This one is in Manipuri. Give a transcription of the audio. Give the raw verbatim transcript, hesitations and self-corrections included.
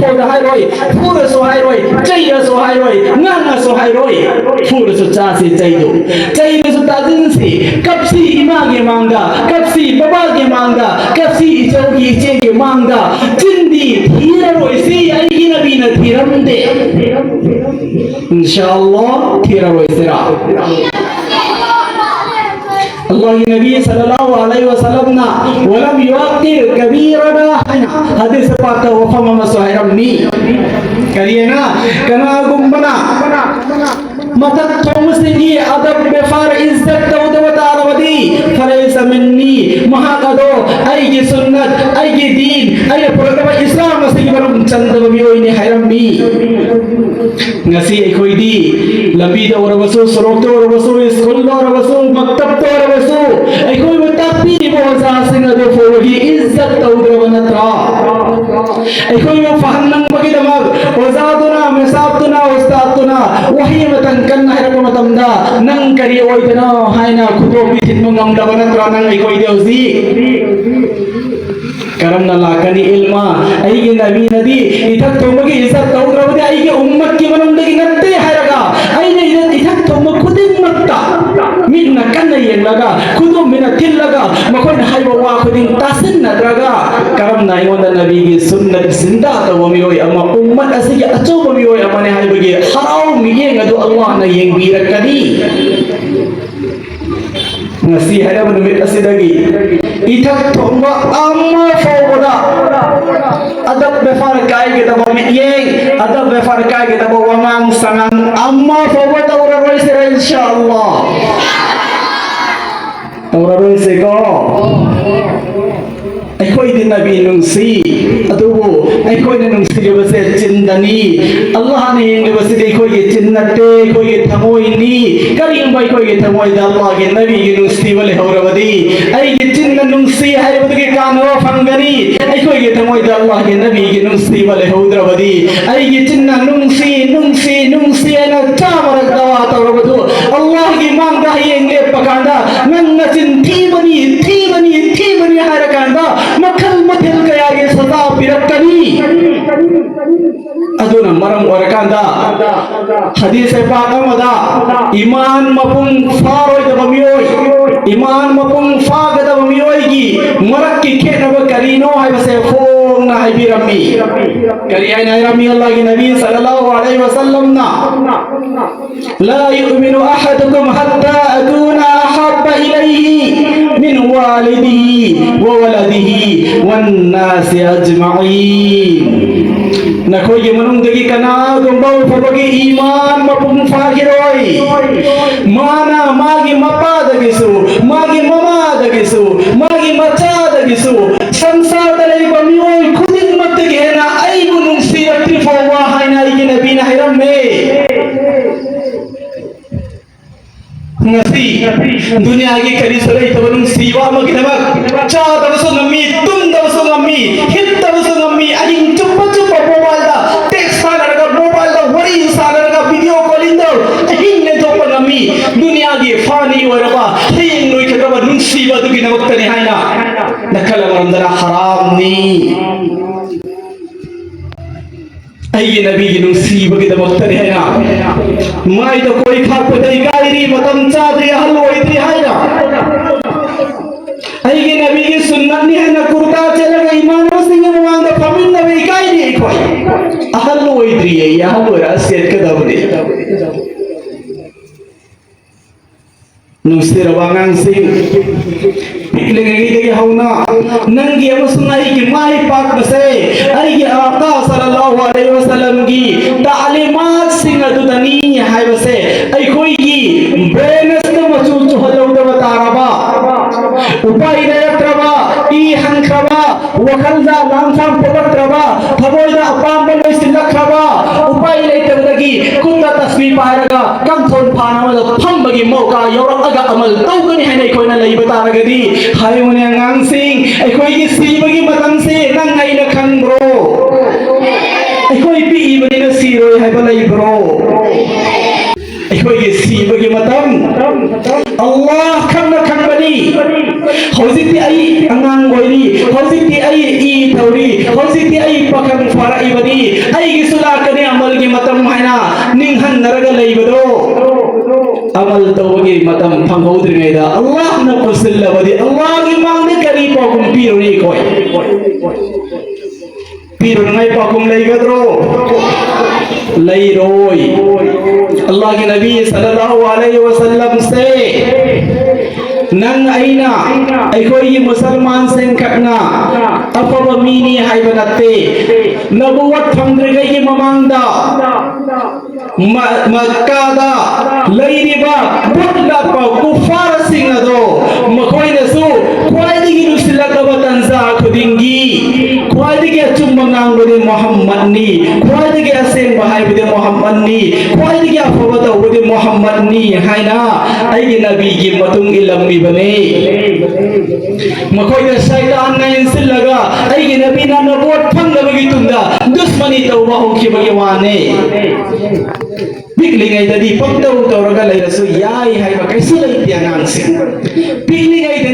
ꯐꯥꯎꯗ ꯍꯥꯏꯔꯣꯏ, ꯐꯨꯔꯁꯨ ꯍꯥꯏꯔꯣꯏ, ꯆꯩꯔꯁꯨ ꯍꯥꯏꯔꯣꯏ, ꯉꯥꯡꯉꯁꯨ ꯍꯥꯏꯔꯣꯏ꯫ ꯐꯨꯔꯁꯨ ꯆꯥꯁꯤ ꯆꯩꯗꯨ, ꯆꯩꯔꯁꯨ ꯇꯥꯁꯤꯟꯁꯤ, ꯀꯞꯁꯤ ꯏꯃꯥꯒꯤ ꯃꯥꯡꯗ, ꯀꯞꯁꯤ ꯕꯕꯥꯒꯤ ꯃꯥꯡꯗ, ꯀꯞꯁꯤ ꯏꯆꯧꯒꯤ ꯏꯆꯦꯒꯤ ꯃꯥꯡꯗ꯫ ꯆꯤꯟꯗꯤ ꯊꯤꯔꯔꯣꯏꯁꯤ, ꯑꯩꯒꯤ ꯅꯕꯤꯅ ꯊꯤꯔꯝꯗꯦ꯫ ꯏꯟꯁꯥ ꯑꯜꯂꯥꯍ ꯊꯤꯔꯔꯣꯏꯁꯤꯔꯥ? ꯑꯜꯂꯥꯍꯒꯤ ꯅꯕꯤ ꯁꯜꯂꯜꯂꯥꯍꯨ ꯑꯂꯩꯍꯤ ꯋꯁꯜꯂꯝꯅ "ولم يوقر كبيرنا" ꯍꯥꯏꯅ ꯍꯗꯤꯁ ꯄꯥꯛꯇ ꯋꯥꯐꯝ ꯑꯃꯁꯨ ꯍꯥꯏꯔꯝꯃꯤ꯫ ꯀꯔꯤꯅ? ꯀꯅꯥꯒꯨꯝꯕꯅ ꯃꯊꯛ ꯊꯣꯡꯕꯁꯤꯡꯒꯤ ꯑꯗꯕ ꯕꯦꯐꯥꯔ ꯏꯖꯠ ꯇꯧꯗꯕ ꯇꯥꯔꯕꯗꯤ, "فليس مني", ꯃꯍꯥꯛ ꯑꯗꯣ ꯑꯩꯒꯤ ꯁꯨꯟꯅꯠ, ꯑꯩꯒꯤ ꯗꯤꯟ, ꯑꯩꯅ ꯄꯨꯔꯛꯂꯕ ꯏꯁꯂꯥꯝ ꯑꯁꯤꯒꯤ ꯃꯅꯨꯡ ꯆꯟꯗꯕ ꯃꯤꯑꯣꯏꯅꯤ ꯍꯥꯏꯔꯝꯃꯤ꯫ ꯉꯁꯤ ꯑꯩꯈꯣꯏꯗꯤ ꯂꯝꯕꯤꯗ ꯑꯣꯏꯔꯕꯁꯨ, ꯁꯣꯔꯣꯛꯇ ꯑꯣꯏꯔꯕꯁꯨ, ꯁ꯭ꯀꯨꯜꯗ ꯑꯣꯏꯔꯕꯁꯨ, ꯃꯛꯇꯕꯇ ꯑꯣꯏꯔꯕꯁꯨ, ꯑꯩꯈꯣꯏꯕꯨ ꯇꯥꯛꯄꯤꯔꯤꯕ ꯑꯣꯖꯥꯁꯤꯡ ꯑꯗꯨ ꯐꯥꯎꯕꯒꯤ ꯏꯖꯠ ꯇꯧꯗ꯭ꯔꯕ ꯅꯠꯇ꯭ꯔꯥ? ꯑꯩꯈꯣꯏꯕꯨ ꯐꯍꯟꯅꯤꯡꯕꯒꯤꯗꯃꯛ ꯑꯣꯖꯥꯗꯨꯅ, ꯃꯦꯁꯥꯞꯇꯨꯅ, ꯎꯁꯇꯥꯗꯇꯨꯅ ꯋꯥꯍꯩ ꯑꯃꯇꯪ ꯀꯟꯅ ꯍꯥꯏꯔꯛꯄ ꯃꯇꯝꯗ, "ꯅꯪ ꯀꯔꯤ ꯑꯣꯏꯗꯅꯣ?" ꯍꯥꯏꯅ ꯈꯨꯗꯣꯝꯕꯤ ꯊꯤꯟꯕ ꯉꯝꯗꯕ ꯅꯠꯇ꯭ꯔꯥ ꯅꯪ ꯑꯩꯈꯣꯏꯗꯤ ꯍꯧꯖꯤꯛ? ꯀꯔꯝꯅ ꯂꯥꯛꯀꯅꯤ ꯏꯜꯃ? ꯑꯩꯒꯤ ꯅꯕꯤꯅꯗꯤ ꯏꯊꯛ ꯊꯣꯡꯕꯒꯤ ꯏꯖꯠ ꯇꯧꯗ꯭ꯔꯕꯗꯤ ꯑꯩꯒꯤ ꯎꯝꯃꯠꯀꯤ ꯃꯅꯨꯡꯗꯒꯤ ꯅꯠꯇꯦ ꯍꯥꯏꯔꯒ, ꯑꯩꯅ ꯏꯊꯛ ꯊꯣꯡꯕ ꯈꯨꯗꯤꯡꯃꯛꯇ ꯃꯤꯠꯅ ꯀꯟꯅ ꯌꯦꯡꯂꯒ, ꯈꯨꯗꯣꯝꯕꯤꯅ ꯊꯤꯜꯂꯒ, ꯃꯈꯣꯏꯅ ꯍꯥꯏꯕ ꯋꯥ ꯈꯨꯗꯤꯡ ꯇꯥꯁꯤꯟꯅꯗ꯭ꯔꯒ, ꯀꯔꯝꯅ ꯑꯩꯉꯣꯟꯗ ꯅꯕꯤꯒꯤ ꯁꯨꯟꯅꯠ ꯖꯤꯟꯗꯥ ꯇꯧꯕ ꯃꯤꯑꯣꯏ ꯑꯃ, ꯎꯝꯃꯠ ꯑꯁꯤꯒꯤ ꯑꯆꯧꯕ ꯃꯤꯑꯣꯏ ꯑꯃꯅꯤ ꯍꯥꯏꯕꯒꯤ ꯍꯔꯥꯎ ꯃꯤꯠꯌꯦꯡ ꯑꯗꯨ ꯑꯜꯂꯥꯍꯅ ꯌꯦꯡꯕꯤꯔꯛꯀꯅꯤ? ꯉꯁꯤ ꯍꯥꯏꯔꯕ ꯅꯨꯃꯤꯠ ꯑꯁꯤꯗꯒꯤ ꯏꯊꯛ ꯊꯣꯡꯕ ꯑꯃ ꯐꯥꯎꯕꯗ ꯑꯗꯕ ꯕꯦꯐꯥꯔ ꯀꯥꯏꯒꯗꯕ ꯃꯤꯠꯌꯦꯡ, ꯑꯗꯕ ꯕꯦꯐꯥꯔ ꯀꯥꯏꯒꯗꯕ ꯋꯥꯉꯥꯡ ꯁꯉꯥꯡ ꯑꯃ ꯐꯥꯎꯕ ꯇꯧꯔꯔꯣꯏꯁꯤꯔ, ꯏꯟꯁꯥ ꯑꯜꯂꯥꯍ? ꯇꯧꯔꯔꯣꯏꯁꯦꯀꯣ? ꯑꯩꯈꯣꯏꯗꯤ ꯅꯕꯤ ꯅꯨꯡꯁꯤ, ꯑꯗꯨꯕꯨ ꯑꯩꯈꯣꯏꯅ ꯅꯨꯡꯁꯤꯔꯤꯕꯁꯦ ꯆꯤꯟꯗꯅꯤ꯫ ꯑꯜꯂꯥꯍꯅ ꯌꯦꯡꯂꯤꯕꯁꯤꯗꯤ ꯑꯩꯈꯣꯏꯒꯤ ꯆꯤꯟ ꯅꯠꯇꯦ, ꯑꯩꯈꯣꯏꯒꯤ ꯊꯃꯣꯏꯅꯤ꯫ ꯀꯔꯤꯒꯨꯝꯕ ꯑꯩꯈꯣꯏꯒꯤ ꯊꯃꯣꯏꯗ ꯑꯜꯂꯥꯍꯒꯤ ꯅꯕꯤꯒꯤ ꯅꯨꯡꯁꯤꯕ ꯂꯩꯍꯧꯔꯕꯗꯤ, ꯑꯩꯒꯤ ꯆꯤꯟꯅ ꯅꯨꯡꯁꯤ ꯍꯥꯏꯔꯤꯕꯗꯨꯒꯤ ꯀꯥꯟꯅꯕ ꯐꯪꯒꯅꯤ꯫ ꯑꯩꯈꯣꯏꯒꯤ ꯊꯃꯣꯏꯗ ꯑꯜꯂꯥꯍꯒꯤ ꯅꯕꯤꯒꯤ ꯅꯨꯡꯁꯤꯕ ꯂꯩꯍꯧꯗ꯭ꯔꯕꯗꯤ, ꯑꯩꯒꯤ ꯆꯤꯟꯅ "ꯅꯨꯡꯁꯤ, ꯅꯨꯡꯁꯤ, ꯅꯨꯡꯁꯤ" ꯍꯥꯏꯅ ꯆꯥꯝꯃꯔꯛ ꯗꯋꯥ ꯇꯧꯔꯕꯗꯨ, ꯑꯜꯂꯥꯍꯒꯤ ꯃꯥꯡꯗ ꯍꯌꯦꯡ ꯂꯦꯞꯄ ꯀꯥꯟꯗ, "ꯅꯪ ꯅꯆꯤꯟ ꯊꯤꯕꯅꯤ, ꯊꯤꯕꯅꯤ, ꯊꯤꯕꯅꯤ" ꯍꯥꯏꯔ ꯀꯥꯟꯗ, ꯃꯈꯜ ꯃꯊꯦꯜ ꯀꯌꯥꯒꯤ ꯁꯖꯥ ꯄꯤꯔꯛꯀꯅꯤ꯫ ꯑꯗꯨꯅ ꯃꯔꯝ ꯑꯣꯏꯔꯀꯥꯟꯗ ꯍꯗꯤꯁ ꯄꯥꯛ ꯑꯃꯗ ꯏꯃꯥꯟ ꯃꯄꯨꯡ ꯐꯥꯔꯣꯏꯗꯕ ꯃꯤꯑꯣꯏ, ꯏꯃꯥꯟ ꯃꯄꯨꯡ ꯐꯥꯒꯗꯕ ꯃꯤꯑꯣꯏꯒꯤ ꯃꯔꯛꯀꯤ ꯈꯦꯠꯅꯕ ꯀꯔꯤꯅꯣ ꯍꯥꯏꯕꯁꯦ ꯐꯣꯡꯅ ꯍꯥꯏꯕꯤꯔꯝꯃꯤ꯫ ꯀꯔꯤ ꯍꯥꯏꯅ ꯍꯥꯏꯔꯝꯃꯤ? ꯑꯜꯂꯥꯍꯒꯤ ꯅꯕꯤ ꯁꯜꯂꯜꯂꯥꯍꯨ ꯑꯂꯩꯍꯤ ꯋꯥꯁꯜꯂꯝꯅ, "لا يؤمن أحدكم حتى أكون أحب إليه من والده وولده والناس أجمعين." ꯅꯈꯣꯏꯒꯤ ꯃꯅꯨꯡꯗꯒꯤ ꯀꯅꯥꯒꯨꯝꯕ ꯐꯥꯎꯕꯒꯤ ꯏꯃꯥꯟ ꯃꯄꯨꯡ ꯐꯥꯈꯤꯔꯣꯏ꯫ ꯃꯥꯅ ꯃꯥꯒꯤ ꯃꯄꯥꯗꯒꯤꯁꯨ, ꯃꯥꯒꯤ ꯃꯃꯥꯗꯒꯤꯁꯨ, ꯃꯥꯒꯤ ꯃꯆꯥꯗꯒꯤꯁꯨ, ꯁꯪꯁꯥꯔꯗ ꯂꯩꯕ ꯃꯤꯑꯣꯏ ꯈꯨꯗꯤꯡꯃꯛꯇꯒꯤ ꯍꯦꯟꯅ ꯑꯩꯕꯨ ꯅꯨꯡꯁꯤꯔꯛꯇ꯭ꯔꯤ ꯐꯥꯎꯕ ꯍꯥꯏꯅ ꯑꯩꯒꯤ ꯅꯕꯤꯅ ꯍꯥꯏꯔꯝꯃꯦ꯫ ꯉꯁꯤ ꯗꯨꯅꯤꯌꯥꯒꯤ ꯀꯔꯤꯁꯨ ꯂꯩꯇꯕ ꯅꯨꯡꯁꯤꯕ ꯑꯃꯒꯤꯗꯃꯛ ꯆꯥꯗꯕꯁꯨ ꯉꯝꯃꯤ, ꯇꯨꯝꯗꯕꯁꯨ ꯉꯝꯃꯤ, ꯍꯤꯞꯇꯕꯁꯨ ꯉꯝꯃꯤ, ꯑꯍꯤꯡ ꯆꯨꯞꯄ ꯆꯨꯞꯄ ꯃꯣꯕꯥꯏꯜꯗ ꯇꯦꯛꯁ ꯊꯥꯅꯔꯒ, ꯃꯣꯕꯥꯏꯜꯗ ꯋꯥꯔꯤ ꯁꯥꯟꯅꯔꯒ, ꯚꯤꯗꯤꯑꯣ ꯀꯣꯂꯤꯡꯗ ꯑꯍꯤꯡ ꯂꯦꯟꯊꯣꯛꯄ ꯉꯝꯃꯤ꯫ ꯗꯨꯅꯤꯌꯥꯒꯤ ꯐꯥꯅꯤ ꯑꯣꯏꯔꯕ, ꯍꯌꯦꯡ ꯂꯣꯏꯈ꯭ꯔꯕ ꯅꯨꯡꯁꯤꯕ ꯑꯗꯨꯒꯤꯗꯃꯛꯇꯅꯤ ꯍꯥꯏꯅ ꯅꯈꯜ ꯑꯃꯔꯣꯝꯗꯅ ꯍꯔꯥꯝꯅꯤ꯫ ꯑꯩꯒꯤ ꯅꯕꯤꯒꯤ ꯅꯨꯡꯁꯤꯕꯒꯤꯗꯃꯛꯇꯅꯤ ꯍꯥꯏꯅ, ꯃꯥꯏꯗ ꯀꯣꯏ ꯈꯥꯛꯄꯗ ꯏꯀꯥꯏꯔꯤ, ꯃꯇꯝ ꯆꯥꯗ꯭ꯔꯤ, ꯑꯍꯜ ꯑꯣꯏꯗ꯭ꯔꯤ ꯍꯥꯏꯅ, ꯑꯩꯒꯤ ꯅꯕꯤꯒꯤ ꯁꯨꯟꯅꯠꯅꯤ ꯍꯥꯏꯅ ꯀꯨꯔꯇꯥ ꯆꯦꯠꯂꯒ ꯏꯃꯥꯟꯅꯕꯁꯤꯡꯒꯤ ꯃꯃꯥꯡꯗ ꯐꯝꯃꯤꯟꯅꯕ ꯏꯀꯥꯏꯔꯤ ꯑꯩꯈꯣꯏ꯫ ꯑꯍꯜ ꯑꯣꯏꯗ꯭ꯔꯤꯌꯦ, ꯑꯍꯜ ꯑꯣꯏꯔꯒ ꯁꯦꯠꯀꯗꯕꯅꯤ꯫ ꯅꯨꯡꯁꯤꯔꯕ ꯑꯉꯥꯡꯁꯤꯡ, ꯄꯤꯛꯂꯤꯉꯩꯗꯒꯤ ꯍꯧꯅ ꯅꯪꯒꯤ ꯑꯃꯁꯨꯡ ꯑꯩꯒꯤ ꯃꯥꯏ ꯄꯥꯛꯄꯁꯦ ꯑꯩꯒꯤ ꯑꯥꯀꯥ ꯁꯜꯂꯜꯂꯥꯍꯨ ꯑꯂꯩꯍꯤ ꯋꯥꯁꯜꯂꯝꯒꯤ ꯇꯥꯂꯤꯃꯥꯠꯁꯤꯡ ꯑꯗꯨꯗꯅꯤ ꯍꯥꯏꯕꯁꯦ ꯑꯩꯈꯣꯏꯒꯤ ꯕ꯭ꯔꯦꯟ ꯑꯁꯤꯗ ꯃꯆꯨ ꯆꯨꯍꯜꯍꯧꯗꯕ ꯇꯥꯔꯕ, ꯎꯄꯥꯏ ꯂꯩꯔꯛꯇ꯭ꯔꯕ, ꯏ ꯍꯟꯈ꯭ꯔꯕ, ꯋꯥꯈꯜꯗ ꯂꯥꯡꯁꯥꯡ ꯄꯣꯛꯂꯛꯇ꯭ꯔꯕ, ꯊꯃꯣꯏꯗ ꯑꯄꯥꯝꯕ ꯂꯣꯏꯁꯤꯜꯂꯛꯈ꯭ꯔꯕ, ꯎꯄꯥꯏ ꯂꯩꯇꯕꯗꯒꯤ ꯈꯨꯠꯇ ꯇꯁꯕꯤ ꯄꯥꯏꯔꯒ ꯀꯥꯡꯊꯣꯟ ꯐꯥꯟ ꯑꯃꯗ ꯐꯝꯕꯒꯤ ꯃꯧꯀꯥ ꯌꯧꯔꯛꯑꯒ ꯑꯃꯜ ꯇꯧꯒꯅꯤ ꯍꯥꯏꯅ ꯑꯩꯈꯣꯏꯅ ꯂꯩꯕ ꯇꯥꯔꯒꯗꯤ, ꯍꯥꯏꯌꯨꯅꯦ ꯑꯉꯥꯡꯁꯤꯡ, ꯑꯩꯈꯣꯏꯒꯤ ꯁꯤꯕꯒꯤ ꯃꯇꯝꯁꯦ ꯅꯪ ꯑꯩꯅ ꯈꯪꯕ꯭ꯔꯣ? ꯑꯩꯈꯣꯏ ꯄꯤꯛꯏꯕꯅꯤꯅ ꯁꯤꯔꯣꯏ ꯍꯥꯏꯕ ꯂꯩꯕ꯭ꯔꯣ? ꯑꯩꯈꯣꯏꯒꯤ ꯁꯤꯕꯒꯤ ꯃꯇꯝ ꯑꯜꯂꯥꯍ ꯈꯛꯅ ꯈꯪꯕꯅꯤ꯫ ꯍꯧꯖꯤꯛꯇꯤ ꯑꯩ ꯑꯉꯥꯡ ꯑꯣꯏꯔꯤ, ꯍꯧꯖꯤꯛꯇꯤ ꯑꯩ ꯏ ꯊꯧꯔꯤ, ꯍꯧꯖꯤꯛꯇꯤ ꯑꯩ ꯄꯥꯈꯪ ꯐꯥꯔꯛꯏꯕꯅꯤ, ꯑꯩꯒꯤꯁꯨ ꯂꯥꯛꯀꯅꯤ ꯑꯃꯜꯒꯤ ꯃꯇꯝ ꯍꯥꯏꯅ ꯅꯤꯡꯍꯟꯅꯔꯒ ꯂꯩꯕꯗꯣ, ꯑꯃꯜ ꯇꯧꯕꯒꯤ ꯃꯇꯝ ꯐꯪꯍꯧꯗ꯭ꯔꯤꯉꯩꯗ ꯑꯜꯂꯥꯍꯅ ꯄꯨꯁꯤꯜꯂꯕꯗꯤ ꯑꯜꯂꯥꯍꯒꯤ ꯃꯥꯡꯗ ꯀꯔꯤ ꯄꯥꯎꯈꯨꯝ ꯄꯤꯔꯨꯅꯤ ꯑꯩꯈꯣꯏ? ꯄꯤꯔꯨꯅꯉꯥꯏ ꯄꯥꯎꯈꯨꯝ ꯂꯩꯒꯗ꯭ꯔꯣ? ꯂꯩꯔꯣꯏ꯫ ꯑꯜꯂꯥꯍꯒꯤ ꯅꯕꯤ ꯁꯜꯂꯜꯂꯥꯍꯨ ꯑꯂꯩꯍꯤ ꯋꯁꯜꯂꯝꯁꯦ ꯅꯪ ꯑꯩꯅ, ꯑꯩꯈꯣꯏꯒꯤ ꯃꯨꯁꯜꯃꯥꯟꯁꯤꯡ ꯈꯛꯅ ꯑꯐꯕ ꯃꯤꯅꯤ ꯍꯥꯏꯕ ꯅꯠꯇꯦ꯫ ꯅꯕꯨꯋꯠ ꯐꯪꯗ꯭ꯔꯤꯉꯩꯒꯤ ꯃꯃꯥꯡꯗ ꯃ-, ꯃꯛꯀꯥꯗ ꯂꯩꯔꯤꯕ ꯕꯨꯠ ꯂꯥꯠꯄ ꯀꯨꯐꯥꯔꯁꯤꯡ ꯑꯗꯣ ꯃꯈꯣꯏꯅꯁꯨ ꯈ꯭ꯋꯥꯏꯗꯒꯤ ꯅꯨꯡꯁꯤꯜꯂꯛꯂꯕ ꯇꯟꯖꯥ ꯈꯨꯗꯤꯡꯒꯤ ꯈ꯭ꯋꯥꯏꯗꯒꯤ ꯑꯆꯨꯝꯕ ꯉꯥꯡꯕꯗꯤ ꯃꯨꯍꯝꯃꯗꯅꯤ, ꯈ꯭ꯋꯥꯏꯗꯒꯤ ꯑꯁꯦꯡꯕ ꯍꯥꯏꯕꯗꯤ ꯃꯨꯍꯝꯃꯗꯅꯤ, ꯈ꯭ꯋꯥꯏꯗꯒꯤ ꯑꯐꯕ ꯇꯧꯕꯗꯤ ꯃꯨꯍꯝꯃꯗꯅꯤ ꯍꯥꯏꯅ ꯑꯩꯒꯤ ꯅꯕꯤꯒꯤ ꯃꯇꯨꯡ ꯏꯜꯂꯝꯃꯤꯕꯅꯤ꯫ ꯃꯈꯣꯏꯅ ꯁꯩꯇꯥꯟꯅ ꯏꯟꯁꯤꯜꯂꯒ ꯑꯩꯒꯤ ꯅꯕꯤꯅ ꯅꯕꯨꯋꯠ ꯐꯪꯂꯕꯒꯤ ꯇꯨꯡꯗ ꯗꯨꯁꯃꯅꯤ ꯇꯧꯕ ꯍꯧꯈꯤꯕꯒꯤ ꯋꯥꯅꯤ꯫ ꯄꯤꯛꯂꯤꯉꯩꯗꯗꯤ ꯄꯪꯇꯧ ꯇꯧꯔꯒ ꯂꯩꯔꯁꯨ ꯌꯥꯏ ꯍꯥꯏꯕ ꯀꯩꯁꯨ ꯂꯩꯇꯦ ꯑꯉꯥꯡꯁꯤꯡ꯫ ꯄꯤꯛꯂꯤꯉꯩꯗ